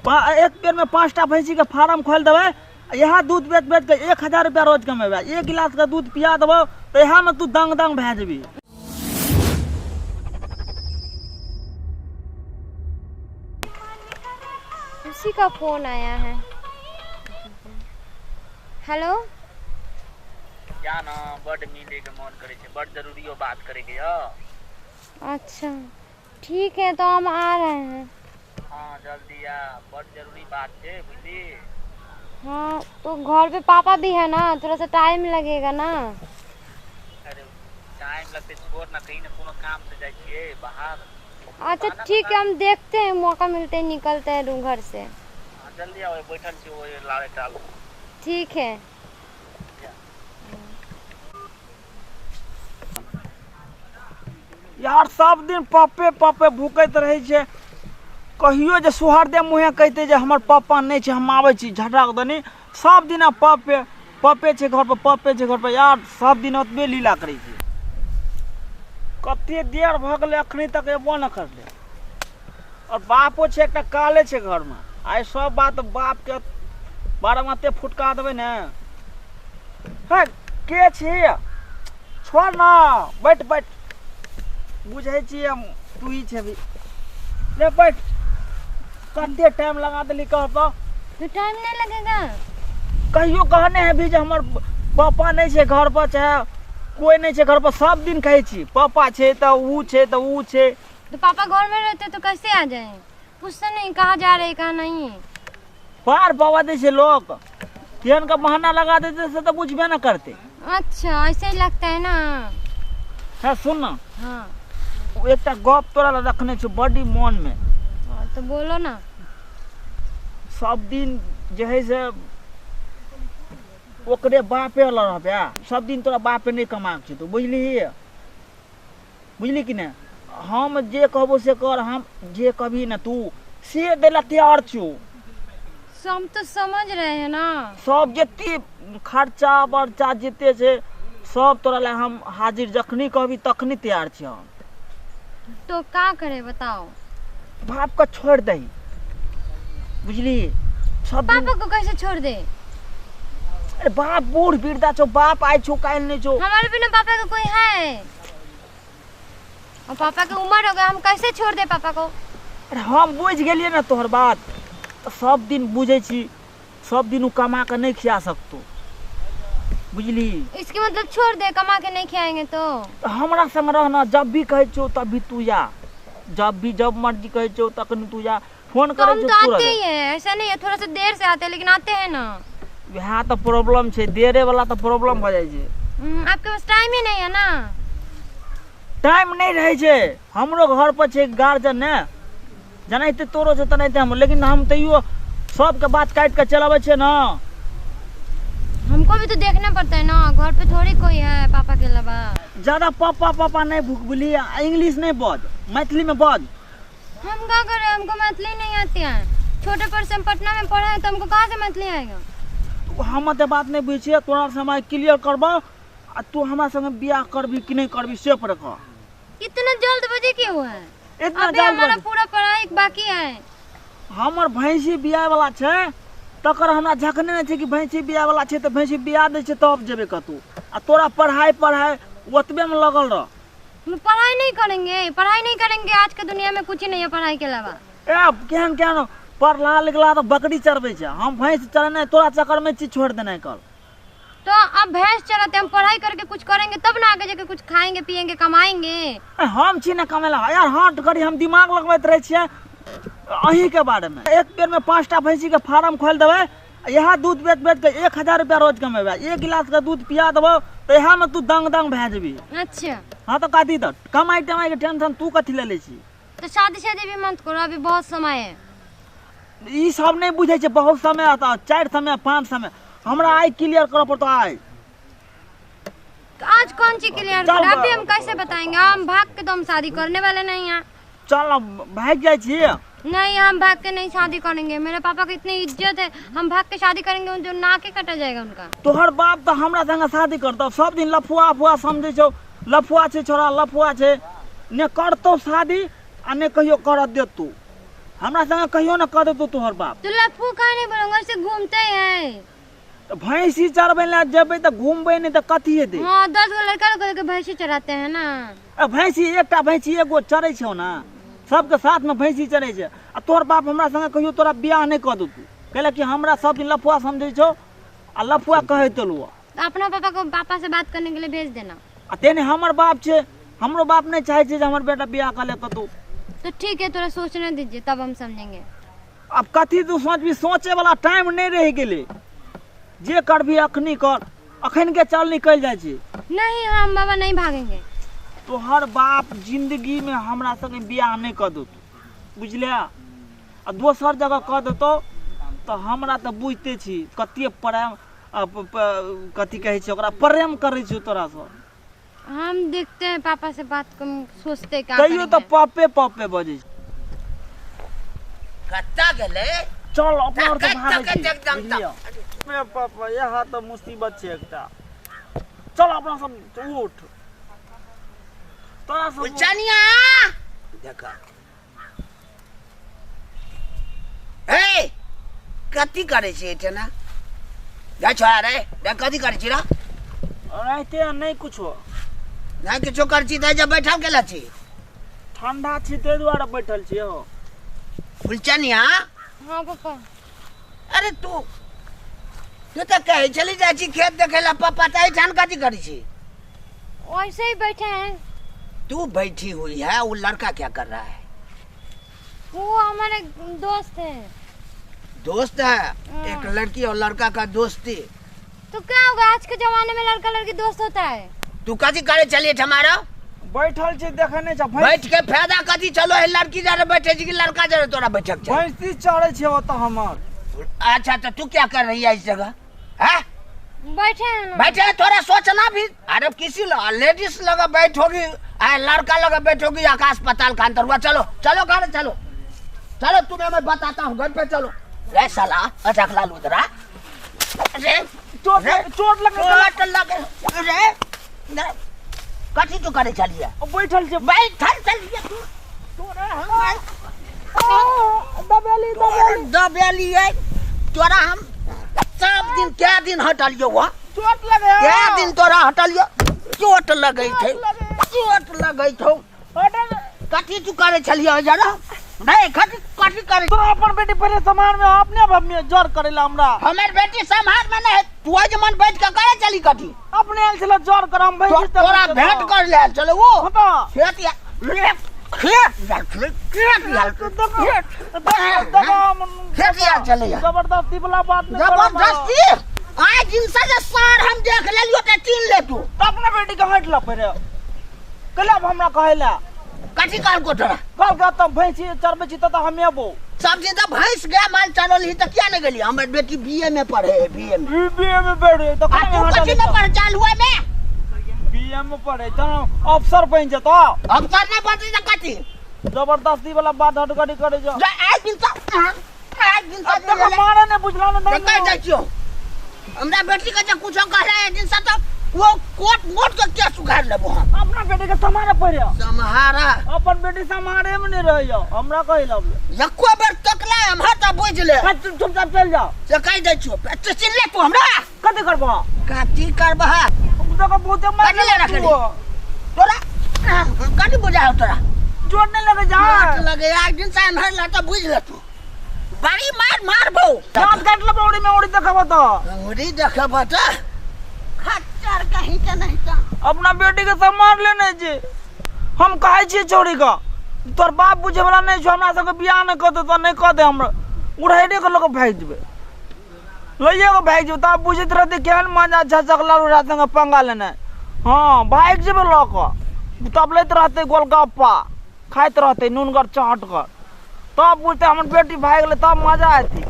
एक बेर में 5टा भैंसी के फार्म खोल देबै, यहाँ दूध बेच बेच के 1000 रुपया रोज कमेबै। एक गिलास के दूध पिया देबौ तऽ यहाँ में तू दंग दंग भए जेबी। उसी का फोन आया है। हेलो। क्या ना बड मिले के मन करे छै, बड जरूरी हो बात करे के य। अच्छा ठीक है, तो हम आ रहे हैं। हाँ जल्दी आ, बड जरूरी बात छै, बुझली? हाँ तो घर पे पापा भी है ना, थोड़ा सा टाइम लगेगा ना। अरे टाइम लगते छोड़ ना, कहीं ना कोनो काम से जाय छियै बाहर। अच्छा ठीक है, हम देखते हैं, मौका मिलते ही निकलते हैं रूम घर से। हाँ जल्दी आओ, बैठल छी ओइ लारे टाल। ठीक है। यार सब दिन पप्पे पप्पे भूकैत रहै छै, कहियो जे सुहरदे मुँहे कहिते जे हमर पप्पा नहि छै, हम आबै छी झटक दनी। सब दिना पप्पे पप्पे छै घर पर, पप्पे छै घर पर। यार सब दिन ओतबे लीला करै छै। कते देर भऽ गेलै अखनी तक एबो नहि करलै। और बापो छै एकटा काले छै घरमे। आइ सब बात बापके बारेमे एते फुटका देबै ने। हे के छी? छोड़ ना, बैठ बैठ। बुझै छी हम तू ही छेबी। ले बैठ। कते टाइम लगा देली कह तो। तो टाइम नहीं लगेगा। कहियो कहने है भी जे हमर पापा नहीं छै घर पर, चाहे कोई नहीं छै घर पर, सब दिन कहै छी पापा छै तऽ ऊ छै तऽ ऊ छै। तो पापा घर में रहते तो कैसे आ जाए? पूछते नहीं कहाँ जा रहे कहाँ नहीं। पार पवा दै छै लोक, केहन के बहाना लगा देते से तऽ बुझबे न करते। अच्छा ऐसे ही लगता है ना। है सुन ना। हाँ। एकटा गप तोरा लग रखने छौ बड़ी मन में। हाँ, तो बोलो ना। सब दिन जे है से ओकरे बापे लग रहबे, सब दिन तोरा बापे नहीं कमाक छौ, तू बुझलिही? बुझली कि नहीं? हम जे कहबो से कर, हम जे कभी न तू से देला तैयार छौ। हम तो समझ रहे हैं ना। सब जते खर्चा बर्चा जते छै सब तोरा ले हम हाजिर, जखनी कहबी तखनी तैयार छी हम। तो का करे बताओ? बाप के छोड़ दही, बुझली? सब दिन पापा को कैसे छोड़ दे? अरे बाप बूढ़ वृद्धा छौ, बाप आइ छौ काल्हि नहीं छौ। हमारे बिना पापा का कोई है? और पापा के उम्र हो गया, हम कैसे छोड़ दे पापा को? अरे हम बुझ गेलियै ना तोहर बात, तऽ सब दिन बुझै छी, सब दिन उ कमा के नहीं खिया सकतो, बुझली? इसके मतलब छोड़ दे, कमा के नहीं खियाएंगे तो? तऽ हमरा संग रहना, जब भी कहै छौ तब भी तू जा, जब भी जब मर्जी कहै छौ तखन तू जा। फोन तो करै हम छौ तो आते तुरंत। ही हैं, ऐसा नहीं है, थोड़ा सा देर से आते हैं लेकिन आते हैं ना। वएह तऽ प्रॉब्लम छै, देरे वाला तऽ प्रॉब्लम भऽ जाइ छै। आपके पास टाइम ही नहीं है ना। टाइम नहीं रहै छै, हमरो घर पर छै गार्जियन ने, जेनाहिते तोरो छै तेनाहिते हमरो, लेकिन हम तैयो सबके बात काटि के चलाबै छियै ना। हमको भी तो देखना पड़ता है ना, घर पे थोड़ी कोई है पापा के अलावा। ज्यादा पापा पापा नहीं भूख बुझली, इंग्लिश नहीं बज, मैथिली में बज। हम क्या करें, हमको मैथिली नहीं आती है। छोटे पर से हम पटना में पढ़े हैं तो हमको कहाँ से मैथिली आएगा? तू हम एते बात नहीं बुझै छियै, तोरा से हम क्लियर करबौ, आ तू हमरा संगे बियाह करबी कि नहीं करबी से पर कह। इतना जल्दबाजी क्यों है? इतना अभी हमारा जल्दबाजी? पूरा पढ़ाई बाकी है। हमर भैंसी बियाह वाला छै, तकर हमरा झकने नहि छै कि भैंसी बियाह वाला छै तऽ भैंसी बियाह दै छै तब जेबै कतौ, आ तोरा पढ़ाई पढ़ाई ओतबे में लगल रह। हम पढ़ाई नहीं करेंगे, पढ़ाई नहीं करेंगे, आज के दुनिया में कुछ नहीं है पढ़ाई के अलावा। ए केहन केहन पढ़ला लिखला तऽ बकरी चरबै छै, हम भैंस चरेनाइ तोरा चक्कर में चीज छोड़ देनाइ कल। तो अब भैंस चराते, हम पढ़ाई करके कुछ करेंगे तब ना आगे जाके कुछ खाएंगे पिएंगे कमाएंगे। ए, हम छी ना कमेला यार, हाथ करी हम दिमाग लगबैत रहै छियै अहीं के बारे में। एक बेर में 5टा भैंसी के फार्म खोल देबै, यहाँ दूध बेच बेच के 1000 रुपया रोज कमेबै, एक गिलास के दूध पिया देबौ तऽ यहाँ में तू दंग दंग भए जेबी। अच्छा। हाँ तो कथी तऽ कमाई तमाई के टेंशन तू कथी ले लै छी? तो शादी शादी भी मत करो, अभी बहुत समय है। ई सब नहीं बुझै छै, बहुत समय आता, 4 समय 5 समय, हमरा आइ क्लियर करऽ पड़तौ आइ। तो आज कौन चीज क्लियर चल करो? बा- अभी हम कैसे बताएंगे? हम भाग के तो हम शादी करने वाले नहीं हैं। चल ना, भाग जाइ छी। नहीं, हम भाग के नहीं शादी करेंगे, मेरे पापा की इतनी इज्जत है, हम भाग के शादी करेंगे जो नाके कटा जाएगा उनका। तोहर बाप तो हमरा संगे शादी करतौ, सब दिन लफुआ अफुआ समझै छौ, लफुआ छै छोरा लफुआ छै, ने करतौ शादी आ ने कहियो करऽ देतौ। हमरा संगे कहियो न कऽ देतौ तोहर बाप। तो लफू काहे नहीं बोलूंगा, ऐसे घूमते ही हैं। तऽ भैंसी चरबै लए जेबै तऽ घूमबै नहि तऽ कथी हेतै? हाँ, 10 गो लड़का लोग के भैंसी चराते हैं ना। आ भैंसी एकटा भैंसी एगो चरै छौ ने, सबके साथमे भैंसी चरै छै। आ तोहर बाप हमरा संगे कहियो तोरा बियाह नहि कऽ देतौ, कैला कि हमरा सब दिन लफुआ समझै छौ आ लफुआ कहैत एलौ। तो अपना पापा को पापा से बात करने के लिए भेज देना। आ तेने हमर बाप छै, हमरो बाप नहि चाहै छै जे हमर बेटा बियाह कऽ ले कतौ। तो ठीक है, थोड़ा सोचने दीजिए तब हम समझेंगे। आब कथी तू सोचबी, सोचे वाला टाइम नहि रहि गेलै। जे करबी अखनी कर, अखन के चाल निकलि जाइ छै। नहीं, हम बाबा नहीं भागेंगे। तोहर बाप जिंदगी में हमरा संगे बियाह नहि कऽ देतौ, बुझले? आ दोसर जगह कऽ देतौ तऽ हमरा तऽ बुझिते छी कते प्रेम, कथी कहै छै ओकरा, प्रेम करै छियौ तोरासँ। हम देखते हैं पापा से बात कम, सोचते क्या तैयो तऽ करेंगे। पापे पापे बजै छै। कत्ता गेलै? चल अपना और तऽ तकैत भागै तकैत छी, एकदम बुझलियै? मे पापा इएह तऽ मुसीबत छै एकटा। चल अपना सब उठ, तोरा सब उचनिया देख हे, कथी करै छी एहिठिना? जा छोड़ा रे, देख कथी करै छी रे? ओनाहिते नहि कुछो। नहि किछो करै छी तऽ जे बैठल गेल छी? ठंडा छी ताहि दुआरे बैठल छी हो। फुलचनिया। हाँ पापा। अरे तू तू तऽ कहै छली जाइ छी खेत देखै लए पापा, तऽ एहिठाम कथी करै छी? वैसे ही बैठे हैं। तू बैठी हुई है, वो लड़का क्या कर रहा है? वो हमारे दोस्त है। दोस्त है? एक लड़की और लड़का का दोस्ती तो क्या होगा, आज के जमाने में लड़का लड़की दोस्त होता है। तू कथी करे चलिए हमारा? बैठल छी देखै नहि छ? बैठ के फायदा कथी चलो है? लड़की जरे बैठे छी कि लड़का जरे तोरा बैठक छै? भैंसी चढ़ै छै ओतऽ हमर। अच्छा, तो तू क्या कर रही है इस जगह है? बैठे हैं ना। बैठे हैं, थोड़ा सोचना भी। अरे किसी लेडीज लगा बैठोगी, आ लड़का लगा बैठोगी, आकाश पताल का अंतर हुआ। चलो चलो घर चलो, चलो तुम्हें मैं बताता हूँ, घर पे चलो। रे साला अटकला लुदरा रे, चोट रे, चोट लग चोट लगे रे। ने, कथी तू करे चलिए? बैठल छै। बैठल चलिए तू, तोरा हम दबेली दबेली दबेलिए तोरा हम सब दिन। क्या दिन हटलियो वहाँ? चोट लगे। क्या दिन तोरा हटलियो? चोट लगै छै, चोट लगै छौ। कथी तू करे छलियै जरा? नहीं, कथी कथी करे? तोरा अपन बेटी पहिले सामान में अपने आप जर करेला हमरा। हमर बेटी सम्हार में नहीं, तू आज मन बैठ के करे चली कथी? अपने आयल छल जर कर, हम भैंसी तोरा भेंट कर ले चलो वो हाँ तऽ। खेत या खेत या खेत खेत या खेत या चले या। जबरदस्ती वाला बात नहीं करब। जबरदस्ती आइ जिनसा जे सार हम देख लेलियो तऽ चिन्ह ले तू। तऽ अपना बेटी के हटि ला पहिले, कैला हमरा कहै ला? कथी कहलको तोरा? कल के तऽ भैंसी चरबै छी तऽ हम एबो। सब दिन तऽ भैंस गाय माल चरल ही तऽ किया नहीं गेली? हमर बेटी बीए में पढ़े है, बीए में। बीए में पढ़े तऽ आ तू कथी में पढ़ चालू है में? बीए में पढ़े तऽ अफसर बनि जेतौ। अफसर नहीं बनती तऽ कथी? जबरदस्ती वाला बात हटकटी करे जो। जे आइ दिन तऽ आइ दिन अब देखो मारे ने बुझला ने। देखै जाइ छियौ, हमरा बेटी के जे कुछो कह रहा है दिन से तऽ वो कोट मोट के केस उखाड़ लेबो हम। अपना बेटी के सम्हारे पड़े। सम्हारा। अपन बेटी सम्हारे में नहीं रही हमरा कहि लगले। एको बेर तकला एम्हर तऽ बुझि ले। तू चुपचाप चलि जाओ। से कहि दै छियौ, तू चिन्ह ले तू हमरा। कथी करबह? कथी करबह? देखो बहुते मार कथी ले रखली तोरा? कथी बुझाओ तोरा? चोट नहीं लगे जा। चोट लगे एक दिन से एम्हर ला तऽ बुझि ले तू। बड़ी मार मारबौ। दांत काट लेबो उड़ी में उड़ी देखब तो। उड़ी देखब तऽ खच्चर कहीं के नहीं तऽ। अपना बेटी के सम्मान लेने छी हम, कहै छियै छौड़ी के तोर बाप बुझे वाला नहीं छौ, हमरा सबके बियाह नहीं कऽ देतौ, नहीं कऽ दे, हमरा उड़ैड़े के लऽ कऽ भागि जेबै, लइए कऽ भागि जेबै। तब बुझैत रहतै केहन मजा झझकला ओकरा संगे पंगा लेनाइ। हँ, भागि जेबै लऽ कऽ, तब लैत रहतै गोलगप्पा खाइत रहतै नूनगर चहटगर, तब बुझतै हमर बेटी भागि गेलै, तब मजा एतै।